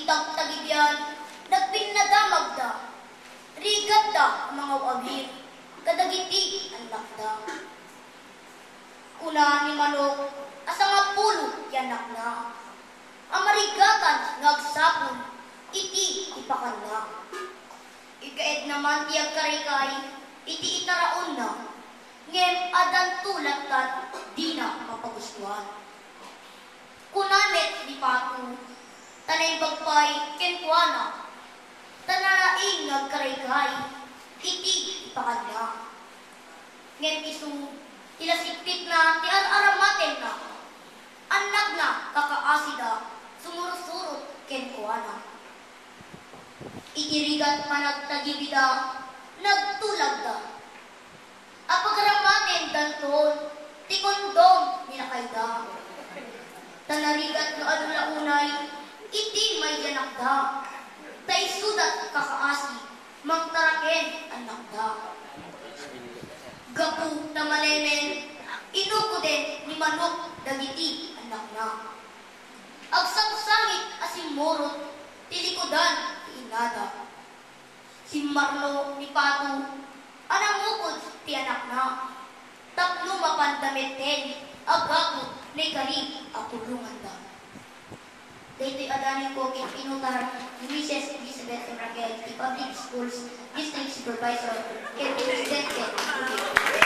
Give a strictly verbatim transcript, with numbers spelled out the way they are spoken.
Tagtagibian, nagpinnadamagda. Rigatda a mangaw-awir kadagiti annakda. Kuna ni Manok a sangapulo ti annakna a marigatan nga agsapul iti ipakanna. Ikaedna man ti agkaraykay iti itaraonna, ngem addanto lattan dina mapagustuan. Kuna met ni Pato, ta naimbag pay kenkuana, ta nalaing nga agkaraykay iti ipakanna. Ngem isu, ti nasigpitna ti ar-aramatenna, annakna kakaasida sumursurot kenkuana. Iti rigat panagtagibida, nagtulagda. Apagaramatenda ti kondom ni lakayda. Ta narigat nga adu la unay iti mayanakda. Ta isuda ti kakaasi, mangtaraken annakda. Gapu ta malemen, inukuden ni Manok dagiti annakna. Agsangsangit a simmurot ti likudan ti inada. Simmarno ni Pato a nangukod ti annakna tapno mapanda metten a gapud naikari a pulonganda. Daytoy a danonko ket inutar ni Misis Elizabeth M. Raquel, ti Public Schools District Supervisor, ken ti Presidente.